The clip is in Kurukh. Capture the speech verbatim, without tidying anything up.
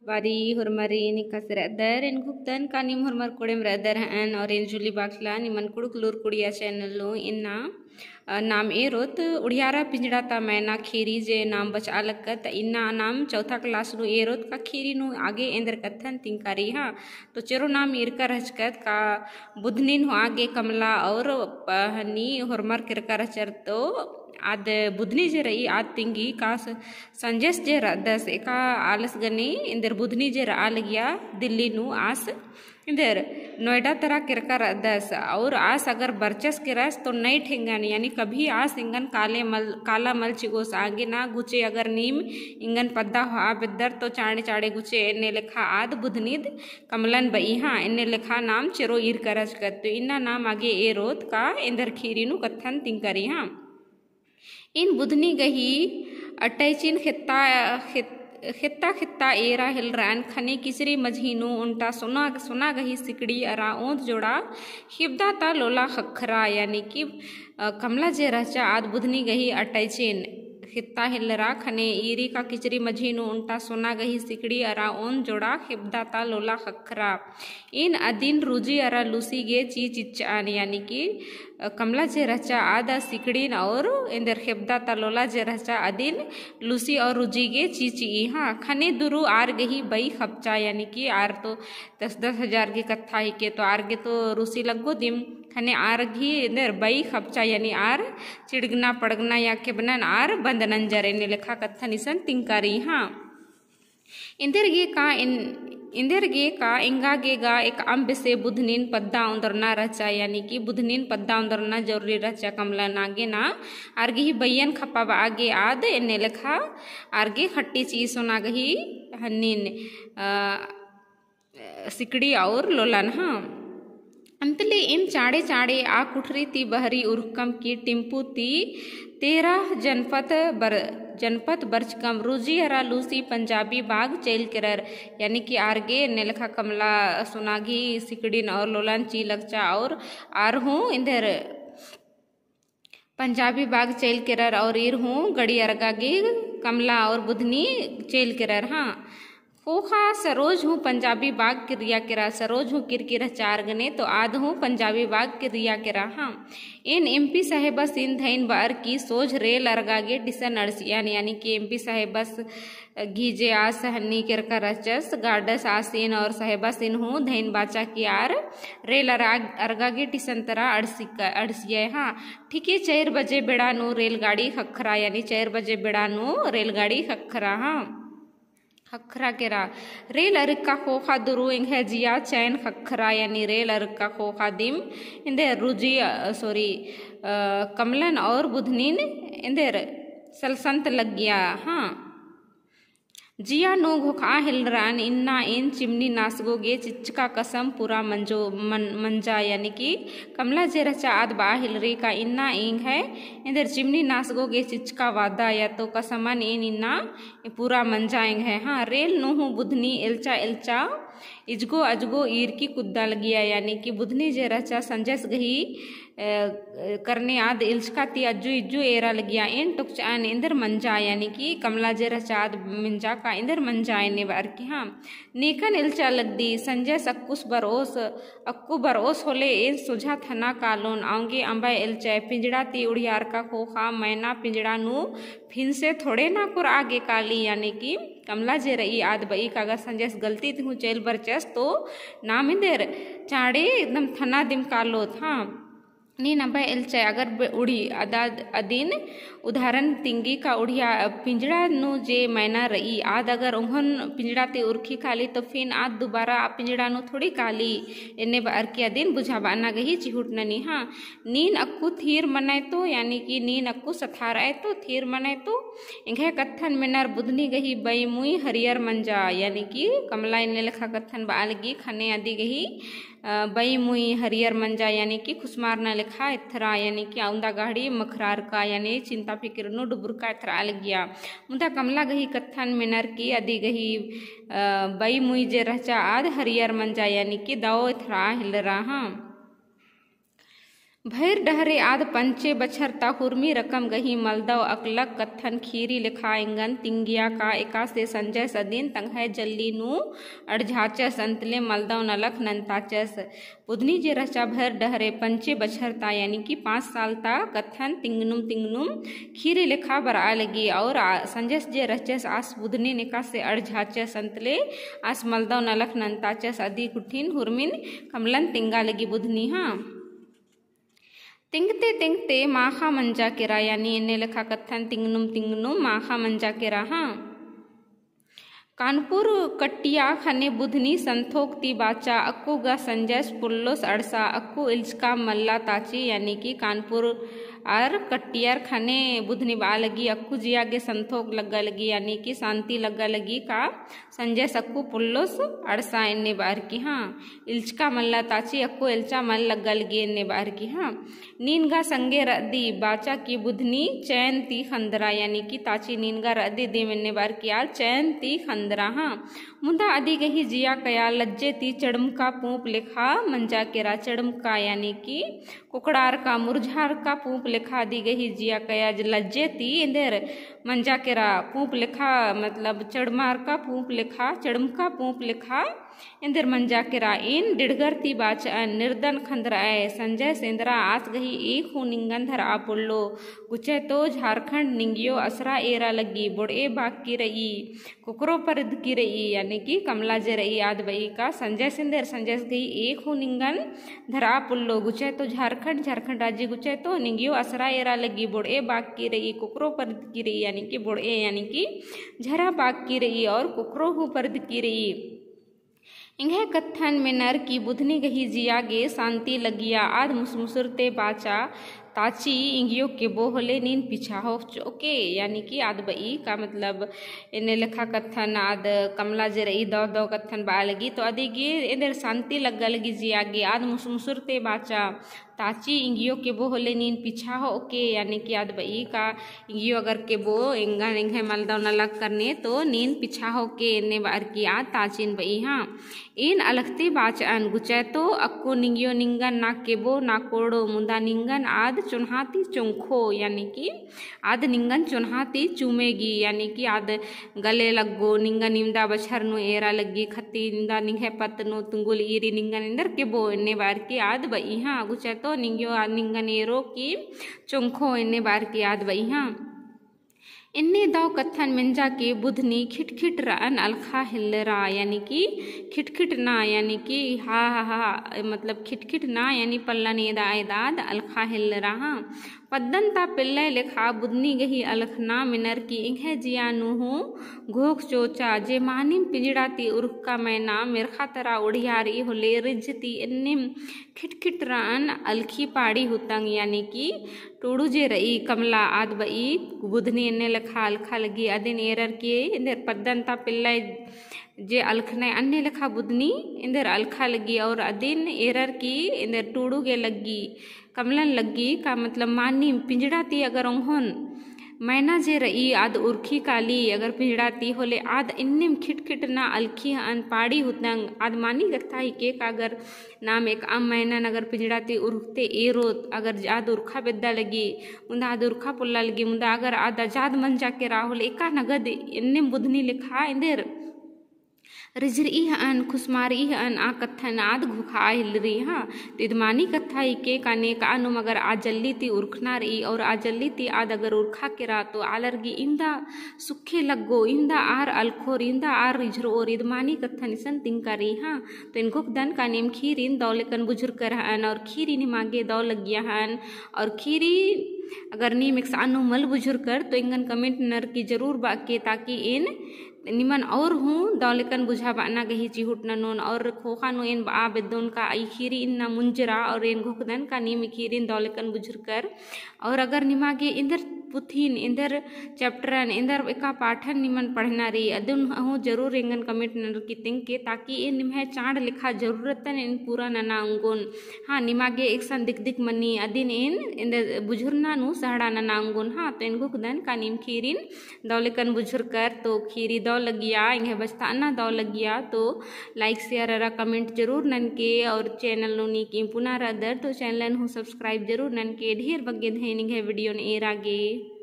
बारी होरमारिन एकासे रअदर, एन घुक्तन का नीम होरमर कोड़ेम रअदर हअन और एन जूली बाखला निमन कुँड़ुख़ लूर कुड़िया channel नू इन्ना अ, नाम एरोत उड़ियारा पिंजड़ा ता मैना खीरी जे नाम बचआ लक्कत, इन्ना नाम चौथा class नू एरोत का खीरी नू आगे एन्देर कत्थन तिंकारी हाँ। तो चेरो नाम ईरका रहचकत का बुधनिन हूँ आगे कमला और प-, हनी होरमर केरका रहचर तो आद बुधनी जे रई आद तिंगी का स-, संजेस जे रअदस एका आलस गने एन्देर बुधनी जे रआ लगिया दिल्ली नू आस एन्देर नोएडा तरा केरका रअदस और आस अगर बरचस केरस तो नई ठेंगन, यानी कभी आस एंगन काले मल, काला मल चिओस आगे ना गुचे अगर नीम एंगन पद्दा होआ बेद्दर तो चाँड़े चाँड़े गुचे एन्ने लेखा आद बुधनिद कमलन बई हाँ, एन्ने लेखा नाम चेरो ईरका रहचकत। तो इन्ना नाम आगे एरोत का एन्देर खीरी नू कत्थन तिंकारी हाँ। इन बुधनी गही अटैचिन खेत्ता, खेत-, खेत्ता खेत्ता एरा हेलरअन खने किचरी मझी नू ओन्टा सोना, सोना गही सिकड़ी अरा ओन्द जोड़ा खेबदा ता लोला ख़क्खरा, यानी कि, अ, कमला जे रहचा आद बुधनी गही अटैचिन खेत्ता हेलरा खने ईरी का किचरी मझी नू ओन्टा सोना गही सिकड़ी अरा ओन्द जोड़ा खेबदा ता लोला ख़क्खरा। इन अदिन रुजी अरा लूसी गे ची चिच्चअन, यानी कि, अ, कमला जे रहचा आद सिकड़िन और एन्देर खेबदा ता लोला जे रहचा अदिन लूसी और रुजी गे ची चिई हाँ। खने दुरु आर गही बई खपचा, यानी कि आर तो दस दस हजार गे कत्था हिके तो आर गे तो रुसी लग्गो दिम, खने आर गही एन्देर बई खपचा, यानी आर चिड़गना पड़गना या खेबनन आर बंद नंजर एन्ने लेखा कत्थन इसन तिंकारी हाँ। एन्देर गे का एन-, एन्देर गे का एंगा गे गा एकअम बेसे बुधनिन पद्दा ओन्दरना रहचा, यानी कि बुधनिन पद्दा ओन्दरना जरूरी रहचा कमलन आगे ना, आर गही बइयन खपाबआ गे आद एन्ने लेखा आर गे खट्टी चिई सोना गही हन्निन, अ, सिकड़ी और लोलन हाँ। अन्तले एम चाँड़े चाँड़े आ कुठरी ती बहरी उरखकम की टिम्पू ती तेरह जनपद बर-, जनपद बरचकम। रुजी अरा लूसी पंजाबी बाग चइल केरर, यानी कि आर गे एन्ने लेखा कमला सोना गही सिकड़िन और लोलन ची लगचा और आर हूँ एन्देर पंजाबी बाग चइल केरर और ईर हूँ गड़ी अरगा गे कमला और बुधनी चइल केरर हाँ। ख़ोख़ा सरोज हूँ पंजाबी बाग किर्रिया केरा, सरोज हूँ किरकी रहचा आर गने तो आद हूँ पंजाबी बाग किर्रिया केरा हाँ। एन एमपी साहेबसिन धइन बअर की सोझ रेल अरगा गे टिसन अंड़सियन, यानी कि एमपी साहेबस गही जे आस हन्नी केरका रहचस, गार्डस आसिन और साहेबासिन हूँ धइन बाचा की आर रेल अरा-, अरगा गे टिसन तरा अंड़सिक-, अंड़सिया हाँ। ठीके चार बजे बेड़ा नू रेलगाड़ी ख़क्खरा, यानी चार बजे बेड़ा नू रेलगाड़ी ख़क्खरा हाँ। ख़क्खरा केरा। रेल अरक्का ख़ोख़ा दुरु एंग्है जिया चैन ख़क्खरा, यानी रेल अरक्का ख़ोख़ा दिम एन्देर रुजी, अ, sorry, अ, कमलन और बुधनिन एन्देर सलसन्त लग्गिया हाँ। जिया नू घोखआ हेलरअन इन्ना एन चिमनी नासगो गे चिच्चका कसम पूरा मंजो, मन-, मंजा, यानी कि कमला जे रहचा आद बआ हेलरी का इन्ना एंग्है एन्देर चिमनी नासगो गे चिच्चका वादा या तो कसमन एन इन्ना पूरा मंजा एंग्है हाँ। रेल नू हूँ बुधनी एल्चा एल्चा इजगो अजगो ईरकी कुद्दा लगिया, यानी कि बुधनी जे रहचा संजस गही, अ, करने आद एल्चका ती अज्जु इज्जु एरा लगिया। एन टोकचअन एन्देर मंजा, यानी कि कमला जे रहचा आद मंजा का एन्देर मंजा एन्ने बअर की हाँ। नेकन एल्चा लगदी, संजस अक्कुस बरओस, अक्कु बरओस होले एन सोझा थना कालोन, औंगे अम्बा एल्चय, पिंजड़ा ती उड़ियारका ख़ोख़ा मैना पिंजड़ा नू फिन से थोड़े ना कोरआ गे काली, यानी कि कमला जे रई आद बई का अगर संजस गलती ती हूँ चइल बरचस तो नाम एन्देर चाँड़े एकदम थना दिम कालोत हाँ। नीन अम्बा एल्चय अगर बे-, उड़ी अदा-, अदिन उदाहरण तिंगी का उड़िया पिंजड़ा नू जे मैना रई आद अगर ओंघोन पिंजड़ा ती उरखी काली तो फिन आद दुबारा आ पिंजड़ा नू थोड़ी काली एन्ने बअर की अदिन बुझाबअना गही चिहुट ननी हाँ। नीन अक्कु थीर मनय तो, यानी कि नीन अक्कु सथारय तो, थीर मनय तो, एंग्है कत्थन मेनर बुधनी गही बई मुई हरियर मंजा, यानी कि कमला एन्ने लेखा कत्थन बआ लगी, खने अदी गही, अ, बई मुई हरियर मंजा, यानी कि खुसमारना लेखा एथरा, यानी कि अउन्दा गहड़ी मखरारका, यानी चिंता फिकिर नू डुबुरका एथरा लगिया। मुदा कमला गही कत्थन मेनर की अदी गही, अ, बई मुई जे रहचा आद हरियर मंजा, यानी कि दव एथरा हेलरा हाँ। भैर डहरे आद पंचे बछर ता हुरमी रकम गही मलदव अकलक कत्थन खीरी लेखा एंगन तिंगिया का एकासे संजयस अदिन तंग्है जल्ली नू अड़झाचस अंतले मलदव नलख नन्ताचस। बुधनी जे रहचा भैर डहरे पंचे बछर ता यानी कि पाँच साल ता कत्थन तिंगनुम तिंगनुम खीरी लेखा बरआ लगी और आ, संजयस जे रहचस आस बुधनी एकासे अड़झाचस अंतले आस मलदव नलख नन्ताचस अदी गुट्ठिन हुरमिन कमलन तिंगा लगी बुधनी। हाँ, तिंगते तिंगते माखा मंजा केरा, यानी एन्ने लेखा कत्थन तिंगनुम तिंगनुम माखा मंजा केरा। हाँ, कानपुर कट्टिया खने बुधनी संथोक ती बाचा अक्कु गा संजयस पुल्लोस अड़सा अक्कु इल्चका मल्ला ताची, यानी कि कानपुर आर कट्टियर खने बुधनी बआ लगी अक्कु जिया गे संथोक लग्गा लगी, यानी कि शांति लग्गा लगी का संजयस अक्कु पुल्लोस अड़सा एन्ने बअर की। हाँ, इल्चका मल्ला ताची अक्कु एल्चा मल लग्गा लगी एन्ने बअर की। हाँ, नीन गा संगे रअदी बाचा की बुधनी चैन ती खंदरा, यानी कि ताची नीन गा रअदी दिम एन्ने बअर की आल चैन ती खंदरा। हाँ, मुदा अदी गही जिया कया लज्जे ती चड़मका पूंप लेखा मंजा केरा। चड़मका यानी कि कोकड़ारका मुरझारका पूंप लेखा अदी गही जिया कया लज्जे ती एन्देर मंजा केरा। पूंप लेखा मतलब चड़मारका पूंप लेखा, चड़मका पूंप लेखा एन्देर मंजा केरा। एन डिड़गर ती बाचअन निर्दन खंदरअय संजयस एन्दरा आस गही एक हूँ निंगन धरआ पोल्लो। गुचय तो झारखंड निंगियो असरा एरा लग्गी बोड़े बाकी रई। कोकरो परदकी रई, यानी कि कमला जे रई आद बई का संजयस एन्देर संजयस गही एक हूँ निंगन धरआ पोल्लो। गुचय तो झारखंड, झारखंड राज्य गुचय तो निंगियो असरा एरा लग्गी बोड़े बाकी रई, कोकरो परदकी रई, यानी कि बोड़े, यानी कि झरा बाकी रई और कोकरो हूँ परदकी रई। एंग्है कत्थन मेनर की बुधनी गही जिया गे शांति लगिया। आद मुसमुसुरते बाचा ताची इंगियो केबो होले नीन पिछाहो चोके, यानी कि आद बई का मतलब एन्ने लेखा कत्थन आद कमला जे रई दव दव कत्थन बआ लगी तो अदी गे एन्देर शांति लग्गा लगी जिया गे। आद मुसमुसुरते बाचा ताची इंगियो केबो होले नीन पिछाहो ओके, यानी कि आद बई का इंगियो अगर केबो एंगन एंग्है मलदव नलख करने तो नीन पिछाहो ओके एन्ने बअर की आद ताचिन बई। हाँ, एन अलखते बाचअन गुचय तो अक्कु निंगियो निंगन ना केबो ना कोड़ो मुदा निंगन आद चोन्हा ती चोंखो, यानी कि आद निंगन चोन्हा ती चुमेगी, यानी कि आद गले लग्गो, निंगन इवंदा बछर नू एरा लग्गी, खत्ती इवंदा निंग्है पत्त नू तुंगुल ईरी निंगन एन्देर केबो एन्ने बअर की आद बई। हाँ, गुचय तो निंगियो आद निंगन एरो की चोंखो एन्ने बअर की आद बई। हाँ, एन्ने दव कत्थन मेंजा के बुधनी खिटखिट रअन अलखा हेल्लरा, यानी कि खिटखिट ना, यानी कि हा, हा, हा, हा, मतलब खिटखिट ना, यानी पल्लन एदा एदाद अलखा हेल्लरा। हाँ, पद्दन ता पेल्लय लेखा बुधनी गही अलखना मेनर की एंग्है जिया नू हूँ घोख चोचा, जे मानिम पिंजड़ा ती उरखका मैना मेरखा तरा ओढ़िया रई होले रिझ ती एन्नेम खिटखिट रअन अलखी पाड़ी हुतंग, यानी कि टूड़ू जे रई कमला आद बई बुधनी एन्ने लेखा अलखा लग्गी। अदिन एरर की एन्देर पद्दन ता पेल्लय जे अलखनय अन्ने लेखा बुधनी एन्देर अलखा लग्गी और अदिन एरर की एन्देर टूड़ू गे लग्गी, कमलन लग्गी का मतलब मानिम पिंजड़ा ती अगर ओंघोन मैना जे रई आद उरखी काली अगर पिंजड़ा ती होले आद इन्निम खिटखिट ना अलखी हअन पाड़ी हुतंग। आद मानी कत्था हिके का अगर नाम एकअम मैनन अगर पिंजड़ा ती उरखते एरोत अगर आद उरखा बेद्दा लगी मुदा आद उरखा पोल्ला लगी मुदा अगर आद आजाद मंजा केरा होले एका नगद इन्निम बुधनी लेखा एन्देर रिझरई हअन, खुसमारई हअन, आ कत्थन आद घोखआ हेल्लरी। हाँ, तो इद मानी कत्था हिके का नेकआ नू मगर आ जल्ली ती उरखना रई और आ जल्ली ती आद अगर उरखा केरा तो आलर गे इवंदा सुखे लग्गो, इवंदा आर अलखोर, इवंदा आर रिझरओर, इद मानी कत्थन इसन तिंका रई। हाँ, तो एन घोखदन का नीम खीरिन दव लेकन बुझुरकर हअन और खीरी निमा गे दव लग्गिया हअन और खीरी अगर नीम एकसआ नू मल बुझुरकर तो एंगन comment ननर की जरूर बअके ताकि एन निमन और हूँ दव लेकन बुझाबअना गही चिहुट ननोन और ख़ोख़ा नू एन बआ बेद्दोन का ई खीरी इन्ना मुंजरा और एन घोखदन का नीम ई खीरिन दव लेकन बुझुरकर। और अगर निमा गे एन्देर पुथिन, एन्देर chapterन, एन्देर एका पाठन निमन पढ़ना रई, अदिन हूँ जरूर एंगन comment ननर की तिंके, ताकि एन निम्है चाड़ लेखा जरूरतन एन पूरा नना ओंगोन। हाँ, निमा गे एकसन दिक दिक मनी, अदिन एन एन्देर बुझुरना नू सहड़ा नना ओंगोन। हाँ, तो एन घोखदन का नीम खीरिन दव लेकन बुझुरकर, तो खीरी दव लगिया, एंग्है बछताना दव लगिया, तो like, share अरा comment जरूर ननके, और channel नू नीकिम पुना रअदर, तो channel हूँ subscribe जरूर ननके। ढेर बग्गे धैन एंग्है video न एरा गे।